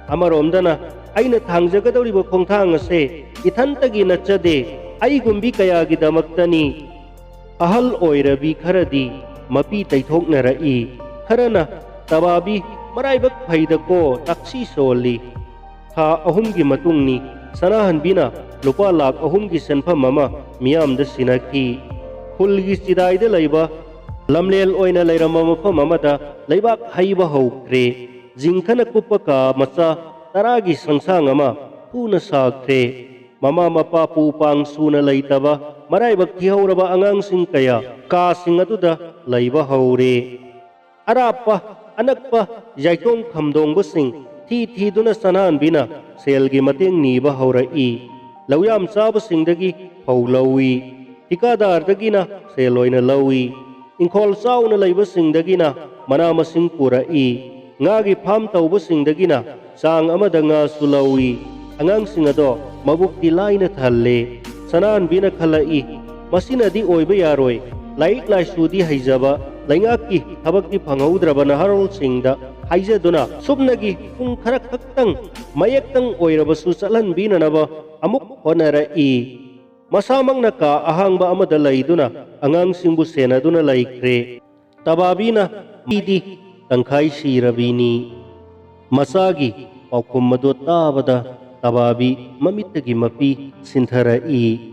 ꯑꯃꯔꯣꯝꯗꯅ ꯑꯩꯅ ꯊꯥꯡꯖꯒꯗꯧꯔꯤꯕ ꯈꯣꯡꯊꯥꯡ ꯑꯁꯦ ꯏꯊꯟꯇꯒꯤ ꯅꯠꯆꯗꯦ, ꯑꯩꯒꯨꯝꯕꯤ ꯀꯌꯥꯒꯤꯗꯃꯛꯇꯅꯤ꯫ ꯑꯍꯜ ꯑꯣꯏꯔꯕꯤ ꯈꯔꯗꯤ ꯃꯄꯤ ꯇꯩꯊꯣꯛꯅꯔꯛꯏ, ꯈꯔꯅ "ꯇꯕꯥꯕꯤ, ꯃꯔꯥꯏꯕꯛ ꯐꯩꯗꯀꯣ, ꯇꯥꯛꯁꯤ ꯁꯣꯜꯂꯤ"꯫ ꯊꯥ ꯑꯍꯨꯝꯒꯤ ꯃꯇꯨꯡꯅꯤ꯫ ꯁꯅꯥꯍꯟꯕꯤꯅ ꯂꯨꯄꯥ ꯂꯥꯈ ꯑꯍꯨꯝꯒꯤ ꯁꯦꯟꯐꯝ ꯑꯃ ꯃꯤꯌꯥꯝꯗ ꯁꯤꯟꯅꯈꯤ꯫ ꯈꯨꯜꯒꯤ ꯆꯤꯗꯥꯏꯗ ꯂꯩꯕ ꯂꯝꯂꯦꯜ ꯑꯣꯏꯅ ꯂꯩꯔꯝꯕ ꯃꯐꯝ ꯑꯃꯗ ꯂꯩꯕꯥꯛ ꯍꯩꯕ ꯍꯧꯈ꯭ꯔꯦ꯫ ꯖꯤꯡꯈꯅ ꯀꯨꯞꯄ ꯀꯥ ꯃꯆꯥ ꯇꯔꯥꯒꯤ ꯁꯪꯁꯥꯡ ꯑꯃ ꯊꯨꯅ ꯁꯥꯈ꯭ꯔꯦ꯫ ꯃꯃꯥ ꯃꯄꯥ ꯄꯨ ꯄꯥꯡ ꯁꯨꯅ ꯂꯩꯇꯕ ꯃꯔꯥꯏꯕꯛ ꯊꯤꯍꯧꯔꯕ ꯑꯉꯥꯡꯁꯤꯡ ꯀꯌꯥ ꯀꯥꯁꯤꯡ ꯑꯗꯨꯗ ꯂꯩꯕ ꯍꯧꯔꯦ꯫ ꯑꯔꯥꯞꯄ ꯑꯅꯛꯄ ꯌꯥꯏꯇꯣꯡ ꯈꯝꯗꯣꯡꯕꯁꯤꯡ ꯊꯤ ꯊꯤꯗꯨꯅ ꯁꯅꯥꯍꯟꯕꯤꯅ ꯁꯦꯜꯒꯤ ꯃꯇꯦꯡ ꯅꯤꯕ ꯍꯧꯔꯛꯏ꯫ ꯂꯧꯌꯥꯝ ꯆꯥꯕꯁꯤꯡꯗꯒꯤ ꯐꯧ ꯂꯧꯏ꯫ ꯊꯤꯀꯥꯗꯥꯔꯗꯒꯤꯅ ꯁꯦꯜ ꯑꯣꯏꯅ ꯂꯧꯏ꯫ ꯏꯪꯈꯣꯜ ꯆꯥꯎꯅ ꯂꯩꯕꯁꯤꯡꯗꯒꯤꯅ ꯃꯅꯥ ꯃꯁꯤꯡ ꯄꯨꯔꯛꯏ꯫ ꯉꯥꯒꯤ ꯐꯥꯝ ꯇꯧꯕꯁꯤꯡꯗꯒꯤꯅ ꯆꯥꯡ ꯑꯃꯗ ꯉꯥꯁꯨ ꯂꯧꯏ꯫ ꯑꯉꯥꯡꯁꯤꯡ ꯑꯗꯣ ꯃꯕꯨꯛꯇꯤ ꯂꯥꯏꯅ ꯊꯜꯂꯦ꯫ ꯁꯅꯥꯍꯟꯕꯤꯅ ꯈꯜꯂꯛꯏ, "ꯃꯁꯤꯅꯗꯤ ꯑꯣꯏꯕ ꯌꯥꯔꯣꯏ꯫ ꯂꯥꯏꯔꯤꯛ ꯂꯥꯏꯁꯨꯗꯤ ꯍꯩꯖꯕ, ꯂꯩꯉꯥꯛꯀꯤ ꯊꯕꯛꯇꯤ ꯐꯪꯍꯧꯗ꯭ꯔꯕ ꯅꯍꯥꯔꯣꯜꯁꯤꯡꯗ ꯍꯥꯏꯖꯗꯨꯅ ꯁꯨꯞꯅꯒꯤ ꯄꯨꯡ ꯈꯔ ꯈꯛꯇꯪ ꯃꯌꯦꯛꯇꯪ ꯑꯣꯏꯔꯕꯁꯨ ꯆꯠꯍꯟꯕꯤꯅꯅꯕ ꯑꯃꯨꯛ ꯍꯣꯠꯅꯔꯛꯏ꯫" ꯃꯁꯥꯃꯛꯅ ꯀꯥ ꯑꯍꯥꯡꯕ ꯑꯃꯗ ꯂꯩꯗꯨꯅ ꯑꯉꯥꯡꯁꯤꯡꯕꯨ ꯁꯦꯟꯅꯗꯨꯅ ꯂꯩꯈ꯭ꯔꯦ꯫ ꯇꯕꯥꯕꯤꯅ ꯃꯤꯗꯤ ꯇꯪꯈꯥꯏ ꯁꯤꯔꯕꯤꯅꯤ꯫ ꯃꯆꯥꯒꯤ ꯄꯥꯎꯈꯨꯝ ꯑꯗꯨ ꯇꯥꯕꯗ ꯇꯕꯥꯕꯤ ꯃꯃꯤꯠꯇꯒꯤ ꯃꯄꯤ ꯁꯤꯟꯊꯔꯛꯏ꯫